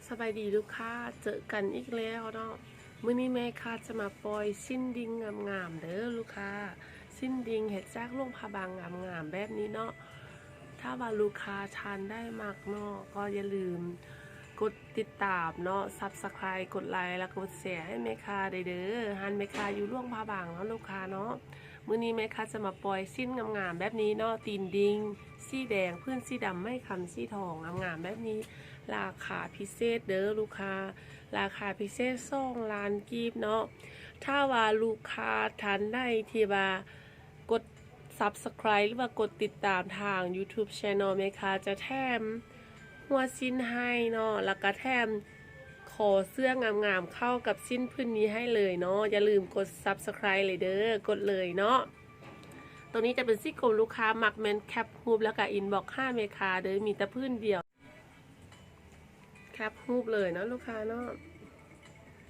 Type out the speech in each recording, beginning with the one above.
ສະບາຍດີລູກຄ້າ ເຈີກັນອີກແລ້ວເນາະ. ມື້ນີ້ແມ່ຄ້າຈະມາປ່ອຍສິ້ນດິ່ງງາມໆເດີລູກຄ້າ. ສິ້ນດິ່ງເຮັດຈາກຫຼວງພະບາງງາມໆແບບນີ້ເນາະ. ຖ້າວ່າລູກຄ້າທ່ານໃດມັກເນາະ ກໍຢ່າລືມກົດຕິດຕາມເນາະ Subscribe ກົດໄລ ແລະ ກົດແຊໃຫ້ແມ່ຄ້າໄດ້ເດີ. ຮ້ານແມ່ຄ້າຢູ່ຫຼວງພະບາງເນາະລູກຄ້າເນາະ. ມື້ນີ້ແມ່ຄ້າຈະມາປ່ອຍສິ້ນງາມໆແບບນີ້ເນາະ ຕີນດິ່ງ ສີແດງ ພື້ນສີດຳ ໄມ້ຄຳສີທອງ ງາມໆແບບນີ້ ລາຄາພິເສດເດີລູກຄ້າ ລາຄາພິເສດສອງລ້ານກີບເນາະ. ຖ້າວ່າລູກຄ້າທ່ານໃດທີ່ວ່າກົດ Subscribe ຫຼືວ່າກົດຕິດຕາມທາງ YouTube Channel ແມ່ຄ້າຈະແຖມຫົວສິ້ນໃຫ້ເນາະ ແລ້ວກະແຖມຄໍເສື້ອງາມໆເຂົ້າກັບສິ້ນພື້ນນີ້ໃຫ້ເລີຍເນາະ. ຢ່າລືມກົດ Subscribe ເລີຍເດີ ກົດເລີຍເນາະ. ໂຕນີ້ຈະເປັນສີກົມ ລູກຄ້າມັກແມ່ນແຄປຮູບ ແລ້ວກະ inbox ຫາແມ່ຄ້າເດີ ມີແຕ່ພື້ນດຽວ ແຄປຮູບເລີຍເນາະລູກຄ້າເນາະ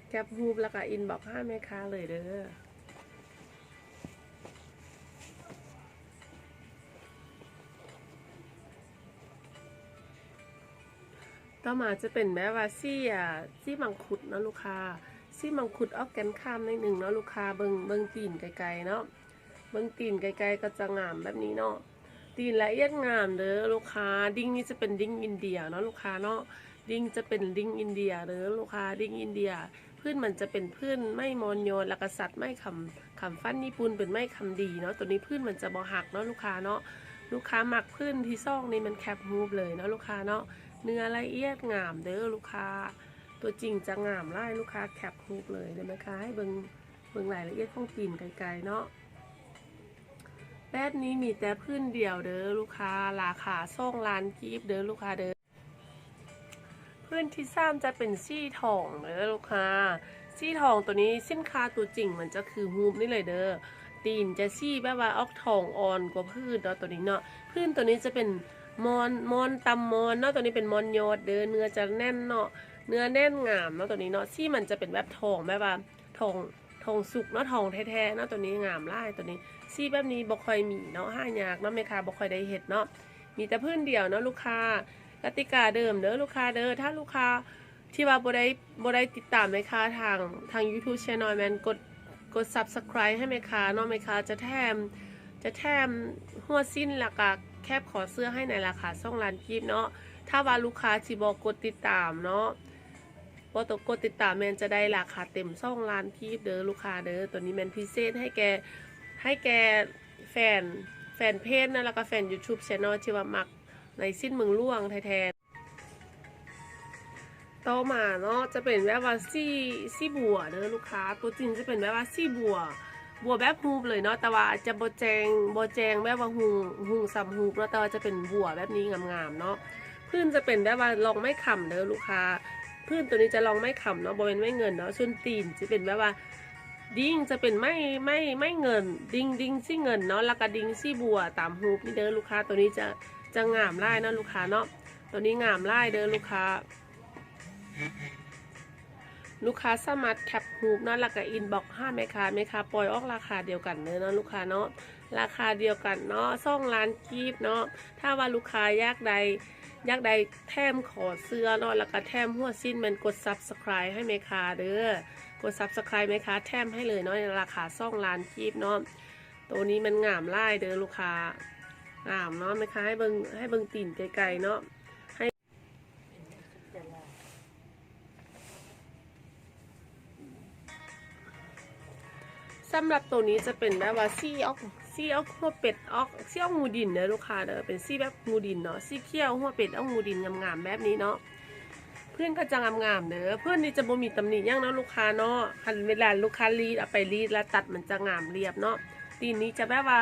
ແຄປຮູບ ແລ້ວກະ inbox ຫາແມ່ຄ້າເລີຍເດີ. ຕໍ່ມາຈະເປັນແບບວ່າສີ ອາ ສີມັງຄຸດເນາະລູກຄ້າ ສີມັງຄຸດອອກແກ່ນຂາມໜ້ອຍໜຶ່ງເນາະລູກຄ້າ. ເບິ່ງ ເບິ່ງຕີນໄກໆເນາະ ເບິ່ງຕີນໄກໆກໍຈະງາມແບບນີ້ເນາະ ຕີນລະອຽດງາມເດີລູກຄ້າ. ດິ່ງນີ້ຈະເປັນດິ່ງອິນເດຍເນາະລູກຄ້າເນາະ ດິ່ງຈະເປັນດິ່ງອິນເດຍເດີລູກຄ້າ ດິ່ງອິນເດຍ. ພື້ນມັນຈະເປັນພື້ນໄມ້ມອນຍອດ ແລ້ວກະສັດໄມ້ຄຳ ຄຳຟັນຍີ່ປຸ່ນ ເປັນໄມ້ຄຳດີເນາະ. ໂຕນີ້ພື້ນມັນຈະບໍ່ຫັກເນາະລູກຄ້າເນາະ. ລູກຄ້າມັກພື້ນທີສອງນີ້ແມ່ນແຄປຮູບເລີຍເນາະລູກຄ້າເນາະ ເນື້ອລະອຽດງາມເດີລູກຄ້າ. ຕົວຈິງຈະງາມຫຼາຍ ລູກຄ້າແຄປຮູບເລີຍເດີແມ່ຄ້າ ໃຫ້ເບິ່ງ ເບິ່ງລາຍລະອຽດຂອງຕີນໄກໆເນາະ. ແບບນີ້ມີແຕ່ພື້ນດຽວເດີລູກຄ້າ ລາຄາສອງລ້ານກີບເດີລູກຄ້າເດີ. ພື້ນທີສາມຈະເປັນສີທອງເດີລູກຄ້າ ສີທອງໂຕນີ້ສິນຄ້າຕົວຈິງມັນຈະຄືຮູບນີ້ເລີຍເດີ. ຕີນຈະສີແບບວ່າອອກທອງອ່ອນກວ່າພື້ນເນາະ ໂຕນີ້ເນາະ. ພື້ນໂຕນີ້ຈະເປັນມອນ ມອນຕຳມອນເນາະ ໂຕນີ້ເປັນມອນຍອດເດີ ເນື້ອຈະແໜ້ນເນາະ ເນື້ອແໜ້ນງາມເນາະ ໂຕນີ້ເນາະ. ສີມັນຈະເປັນແບບທອງ ແບບວ່າທອງ ທອງສຸກເນາະ ທອງແທ້ໆເນາະ. ໂຕນີ້ງາມຫຼາຍ ໂຕນີ້ສີແບບນີ້ບໍ່ຄ່ອຍມີເນາະ ຫາຍາກເນາະ ແມ່ຄ້າບໍ່ຄ່ອຍໄດ້ເຮັດເນາະ ມີແຕ່ພື້ນດຽວເນາະລູກຄ້າ. ກະຕິກາເດີມເດີລູກຄ້າເດີ ຖ້າລູກຄ້າທີ່ວ່າບໍ່ໄດ້ ບໍ່ໄດ້ຕິດຕາມແມ່ຄ້າທາງ ທາງ YouTube Channel ແມ່ນກົດ ກົດ Subscribe ໃຫ້ແມ່ຄ້າເນາະ ແມ່ຄ້າຈະແຖມ ຈະແຖມຫົວສິ້ນ ແລ້ວກະແຄບຄໍເສື້ອໃຫ້ໃນລາຄາສອງລ້ານກີບເນາະ. ຖ້າວ່າລູກຄ້າທີ່ບໍ່ກົດຕິດຕາມເນາະ ບໍ່ຕົກກົດຕິດຕາມແມ່ນຈະໄດ້ລາຄາເຕັມສອງລ້ານກີບເດີລູກຄ້າເດີ. ໂຕນີ້ແມ່ນພິເສດໃຫ້ແກ່ ໃຫ້ແກ່ແຟນ ແຟນເພຈນະ ແລ້ວກະແຟນ YouTube Channel ທີ່ວ່າມັກໃນສິ້ນເມືອງຫຼວງແທ້ໆ. ຕໍ່ມາເນາະ ຈະເປັນແບບວ່າສີ ສີບົວເດີລູກຄ້າ ຕົວຈິງຈະເປັນແບບວ່າສີບົວ ບົວແບບຮູບເລີຍເນາະ ແຕ່ວ່າອາດຈະບໍ່ແຈ້ງ ບໍ່ແຈ້ງແບບວ່າຮຸ່ງ ຮຸ່ງສ່ຳຮູບເນາະ ແຕ່ວ່າຈະເປັນບົວແບບນີ້ງາມໆເນາະ. ພື້ນຈະເປັນແບບວ່າລອງໄມ້ຄຳເດີລູກຄ້າ ພື້ນໂຕນີ້ຈະລອງໄມ້ຄຳເນາະ ບໍ່ແມ່ນໄມ້ເງິນເນາະ. ສ່ວນຕີນຈະເປັນແບບວ່າດິ່ງ ຈະເປັນໄມ້ ໄມ້ ໄມ້ເງິນ ດິ່ງ ດິ່ງສີເງິນເນາະ ແລ້ວກະດິ່ງສີບົວຕາມຮູບນີ້ເດີລູກຄ້າ. ໂຕນີ້ຈະ ຈະງາມຫຼາຍເນາະລູກຄ້າເນາະ ໂຕນີ້ງາມຫຼາຍເດີລູກຄ້າ. ລູກຄ້າສາມາດແຄບຮູບເນາະ ແລ້ວກະອິນບັອກຫາແມ່ຄ້າ ແມ່ຄ້າປ່ອຍອອກລາຄາດຽວກັນເດີເນາະລູກຄ້າເນາະ ລາຄາດຽວກັນເນາະ ສອງລ້ານກີບເນາະ. ຖ້າວ່າລູກຄ້າຢາກໄດ້ ຢາກໄດ້ແຖມຄໍເສື້ອເນາະ ແລ້ວກະແຖມຫົວສິ້ນ ແມ່ນກົດ Subscribe ໃຫ້ແມ່ຄ້າເດີ ກົດ Subscribe ແມ່ຄ້າແຖມໃຫ້ເລີຍເນາະ ໃນລາຄາສອງລ້ານກີບເນາະ. ໂຕນີ້ແມ່ນງາມຫຼາຍເດີລູກຄ້າ ງາມເນາະ ແມ່ຄ້າໃຫ້ເບິ່ງ ໃຫ້ເບິ່ງຕີນໄກໆເນາະ. ສຳລັບໂຕນີ້ຈະເປັນແບບວ່າສີອອກ ສີອອກຫົວເປັດ ອອກ ສີອອກໝູດິນເດີລູກຄ້າເດີ ເປັນສີແບບໝູດິນເນາະ ສີຂຽວຫົວເປັດອອກໝູດິນງາມໆແບບນີ້ເນາະ. ພື້ນກໍຈະງາມໆເດີ ພື້ນນີ້ຈະບໍ່ມີຕຳໜິຫຍັງເນາະລູກຄ້າເນາະ. ຄັນເວລາລູກຄ້າລີດ ເອົາໄປລີດແລ້ວຕັດ ມັນຈະງາມລຽບເນາະ. ຕີນນີ້ຈະແບບວ່າ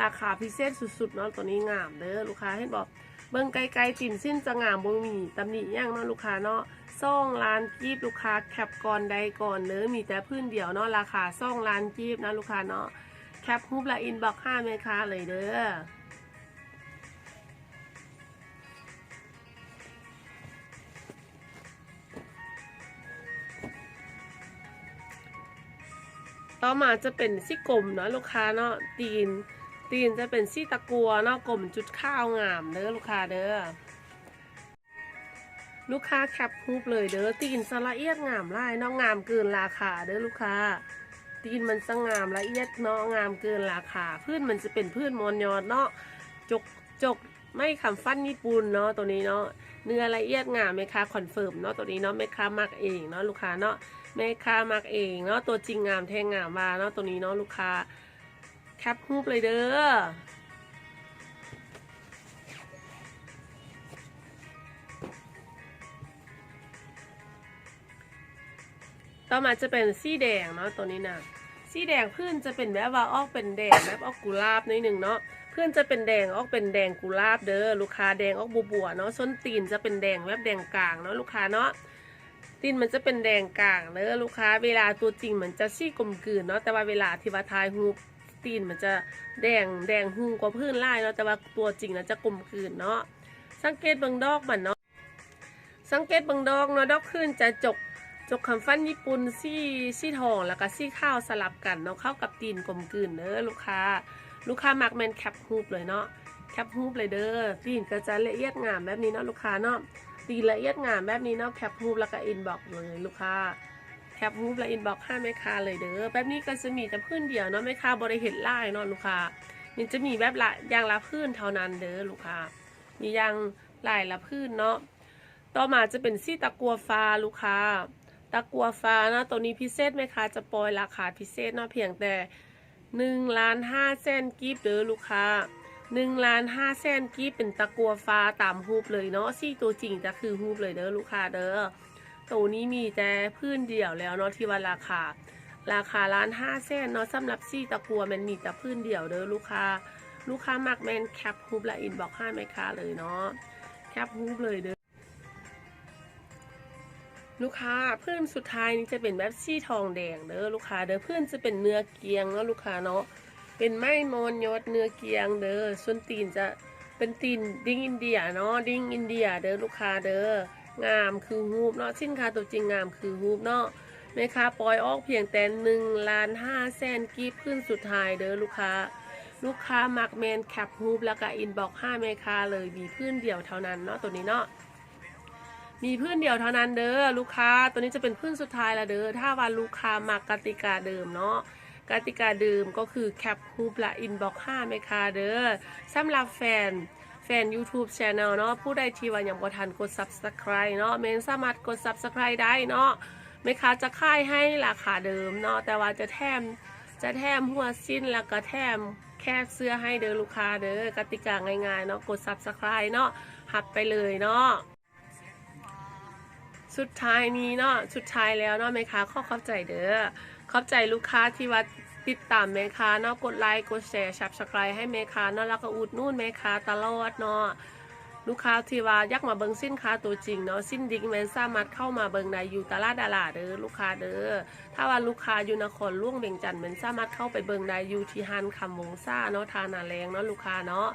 ລາຄາພິເສດສຸດໆເນາະ ໂຕນີ້ງາມເດີລູກຄ້າ ເຫັນບໍ່? ເບິ່ງໃກ້ໆ ຕີນສິ້ນຈະງາມ ບໍ່ມີຕຳໜິຫຍັງເນາະລູກຄ້າເນາະ. ສອງລ້ານກີບ ລູກຄ້າແຄບກ່ອນໄດ້ກ່ອນເດີ ມີແຕ່ພື້ນດຽວເນາະ ລາຄາສອງລ້ານກີບນະລູກຄ້າເນາະ. ແຄບຮູບແລ້ວອິນບັອກຫາແມ່ຄ້າເລີຍເດີ. ຕໍ່ມາຈະເປັນສີກົມເນາະລູກຄ້າເນາະ ຕີນ ຕີນຈະເປັນສີຕະກົ່ວເນາະ ກົມຈຸດຂາວງາມເດີລູກຄ້າເດີ. ລູກຄ້າແຄບຮູບເລີຍເດີ. ຕີນຈະລະອຽດງາມຫຼາຍເນາະ, ງາມເກີນລາຄາເດີລູກຄ້າ. ຕີນມັນຈະງາມລະອຽດເນາະ, ງາມເກີນລາຄາ. ພື້ນມັນຈະເປັນພື້ນມ້ອນຍອດເນາະ, ຈົກ ຈົກໄມ້ຄຳຟັນຍີ່ປຸ່ນເນາະ ໂຕນີ້ເນາະ. ເນື້ອລະອຽດງາມ, ແມ່ຄ້າຄອນເຟີມເນາະ ໂຕນີ້ເນາະ. ແມ່ຄ້າມັກເອງເນາະລູກຄ້າເນາະ, ແມ່ຄ້າມັກເອງເນາະ. ຕົວຈິງງາມແທ້ງາມວ່າເນາະ ໂຕນີ້ເນາະລູກຄ້າ. ແຄບຮູບເລີຍເດີ. ຕໍ່ມາຈະເປັນສີແດງເນາະ ໂຕນີ້ນະ. ສີແດງພື້ນຈະເປັນແບບວ່າອອກເປັນແດງ ແບບອອກກຸຫຼາບໜ້ອຍໜຶ່ງເນາະ. ພື້ນຈະເປັນແດງ ອອກເປັນແດງກຸຫຼາບເດີລູກຄ້າ, ແດງອອກບົວໆເນາະ. ສົ້ນຕີນຈະເປັນແດງແບບແດງກາງເນາະລູກຄ້າເນາະ. ຕີນມັນຈະເປັນແດງກາງເດີລູກຄ້າ. ເວລາຕົວຈິງມັນຈະສີກົມກືນເນາະ, ແຕ່ວ່າເວລາທີ່ວ່າຖ່າຍຮູບ ຕີນມັນຈະແດງ ແດງຮຸ່ງກວ່າພື້ນຫຼາຍເນາະ, ແຕ່ວ່າຕົວຈິງນະຈະກົມກືນເນາະ. ສັງເກດເບິ່ງດອກມັນເນາະ, ສັງເກດເບິ່ງດອກເນາະ. ດອກພື້ນຈະຈົກ ຈົກຄຳຟັນຍີ່ປຸ່ນ ສີ ສີທອງ ແລ້ວກະສີຂາວສະຫຼັບກັນເນາະ, ເຂົ້າກັບຕີນກົມກືນເດີລູກຄ້າ. ລູກຄ້າມັກແມ່ນແຄບຮູບເລີຍເນາະ, ແຄບຮູບເລີຍເດີ. ຕີນກໍຈະລະອຽດງາມແບບນີ້ເນາະລູກຄ້າເນາະ, ຕີນລະອຽດງາມແບບນີ້ເນາະ. ແຄບຮູບແລ້ວກໍອິນບັອກເລີຍລູກຄ້າ, ແຄບຮູບແລ້ວອິນບັອກຫາແມ່ຄ້າເລີຍເດີ. ແບບນີ້ກໍຈະມີແຕ່ຜືນດຽວເນາະ, ແມ່ຄ້າບໍ່ໄດ້ເຮັດຫຼາຍເນາະລູກຄ້າ. ມັນຈະມີແບບລະ ຢ່າງລະຜືນເທົ່ານັ້ນເດີລູກຄ້າ, ມີຢ່າງຫຼາຍລະຜືນເນາະ. ຕໍ່ມາຈະເປັນສີຕະກົ່ວຟ້າລູກຄ້າ, ຕະກົ່ວຟ້າເນາະ. ໂຕນີ້ພິເສດ, ແມ່ຄ້າຈະປ່ອຍລາຄາພິເສດເນາະ, ພຽງແຕ່ໜຶ່ງລ້ານຫ້າແສນກີບເດີລູກຄ້າ, ໜຶ່ງລ້ານຫ້າແສນກີບ. ເປັນຕະກົ່ວຟ້າຕາມຮູບເລີຍເນາະ, ສີຕົວຈິງຈະຄືຮູບເລີຍເດີລູກຄ້າເດີ. ໂຕນີ້ມີແຕ່ຜືນດຽວແລ້ວເນາະ ທີ່ວ່າລາຄາ ລາຄາລ້ານຫ້າແສນເນາະ. ສຳລັບສີຕະກົ່ວແມ່ນມີແຕ່ຜືນດຽວເດີລູກຄ້າ. ລູກຄ້າມັກແມ່ນແຄບຮູບແລ້ວອິນບັອກຫາແມ່ຄ້າເລີຍເນາະ, ແຄບຮູບເລີຍເດີ. ລູກຄ້າ, ຜືນສຸດທ້າຍນີ້ຈະເປັນແບບສີທອງແດງເດີລູກຄ້າເດີ. ຜືນຈະເປັນເນື້ອກ້ຽງເນາະລູກຄ້າເນາະ, ເປັນໄມ້ມ້ອນຍອດເນື້ອກ້ຽງເດີ. ສົ້ນຕີນຈະເປັນຕີນດິ້ງອິນເດຍເນາະ, ດິ້ງອິນເດຍເດີລູກຄ້າເດີ. ງາມຄືຮູບເນາະ, ສິນຄ້າຕົວຈິງງາມຄືຮູບເນາະ. ແມ່ຄ້າປ່ອຍອອກພຽງແຕ່ໜຶ່ງລ້ານຫ້າແສນກີບ, ຜືນສຸດທ້າຍເດີລູກຄ້າ. ລູກຄ້າມັກແມ່ນແຄບຮູບແລ້ວກະອິນບັອກຫາແມ່ຄ້າເລີຍ, ມີຜືນດຽວເທົ່ານັ້ນເນາະ ໂຕນີ້ເນາະ. ມີຜືນດຽວເທົ່ານັ້ນເດີລູກຄ້າ. ໂຕນີ້ຈະເປັນຜືນສຸດທ້າຍລະເດີ. ຖ້າວ່າລູກຄ້າມັກກະຕິກາເດີມເນາະ, ກະຕິກາເດີມກໍຄືແຄບຮູບລະອິນບັອກຫາແມ່ຄ້າເດີ. ສຳລັບແຟນ ແຟນຢູທູບແຊນແນວເນາະ, ຜູ້ໃດທີ່ວ່າຍັງບໍ່ທັນກົດຊັບສະໄຄຣບ໌ເນາະ, ແມ່ນສາມາດກົດຊັບສະໄຄຣບ໌ໄດ້ເນາະ. ແມ່ຄ້າຈະຂາຍໃຫ້ລາຄາເດີມເນາະ, ແຕ່ວ່າຈະແຖມ ຈະແຖມຫົວສິ້ນ ແລ້ວກໍແຖມແຄບເສື້ອໃຫ້ເດີລູກຄ້າເດີ. ກະຕິກາງ່າຍໆເນາະ, ກົດຊັບສະໄຄຣບ໌ເນາະ, ຮັບໄປເລີຍເນາະ. ສຸດທ້າຍນີ້ເນາະ, ສຸດທ້າຍແລ້ວເນາະ, ແມ່ຄ້າຂໍຂອບໃຈເດີ. ຂອບໃຈລູກຄ້າທີ່ວ່າຕິດຕາມແມ່ຄ້າເນາະ, ກົດໄລ ກົດແຊ ຊັບສະໄຄຣບ໌ໃຫ້ແມ່ຄ້າເນາະ, ແລ້ວກໍອຸດໜູນແມ່ຄ້າຕະຫຼອດເນາະ. ລູກຄ້າທີ່ວ່າຢາກມາເບິ່ງສິນຄ້າຕົວຈິງເນາະ, ສິ້ນດິງແມ່ນສາມາດເຂົ້າມາເບິ່ງໄດ້ຢູ່ຕະຫຼາດດາລາເດີລູກຄ້າເດີ. ຖ້າວ່າລູກຄ້າຢູ່ນະຄອນຫຼວງວຽງຈັນ ແມ່ນສາມາດເຂົ້າໄປເບິ່ງໄດ້ຢູ່ທີ່ຮ້ານຄຳວົງສາເນາະ, ທ່ານາແລງເນາະ ລູກຄ້າເນາະ.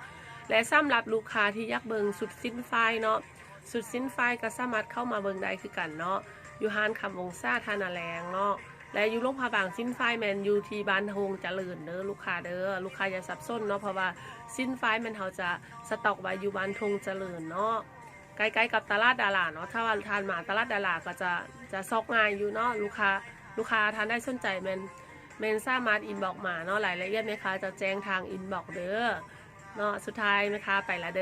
ແລະ ສຳລັບລູກຄ້າທີ່ຢາກເບິ່ງຊຸດສິ້ນຝ້າຍເນາະ, ຊຸດສິ້ນຝ້າຍກໍສາມາດເຂົ້າມາເບິ່ງໄດ້ຄືກັນເນາະ, ຢູ່ຮ້ານຄຳວົງສາ ທ່ານາແລງເນາະ. ແລະ ຢູ່ຫຼວງພະບາງ ສິ້ນຝ້າຍແມ່ນຢູ່ທີ່ບ້ານໂຮງຈະເລີນເດີລູກຄ້າເດີ. ລູກຄ້າຢ່າສັບສົນເນາະ, ເພາະວ່າສິ້ນຝ້າຍແມ່ນເຮົາຈະສະຕັອກໄວ້ຢູ່ບ້ານທົ່ງຈະເລີນເນາະ, ໃກ້ໆກັບຕະຫຼາດດາລາເນາະ. ຖ້າວ່າທ່ານມາຕະຫຼາດດາລາກໍຈະ ຈະຊອກງ່າຍຢູ່ເນາະ. ລູກຄ້າ ລູກຄ້າທ່ານໃດສົນໃຈແມ່ນ ແມ່ນສາມາດອິນບັອກມາເນາະ, ລາຍລະອຽດແມ່ຄ້າຈະແຈ້ງທາງອິນບັອກເດີເນາະ. ສຸດທ້າຍແມ່ຄ້າໄປລະເດີ.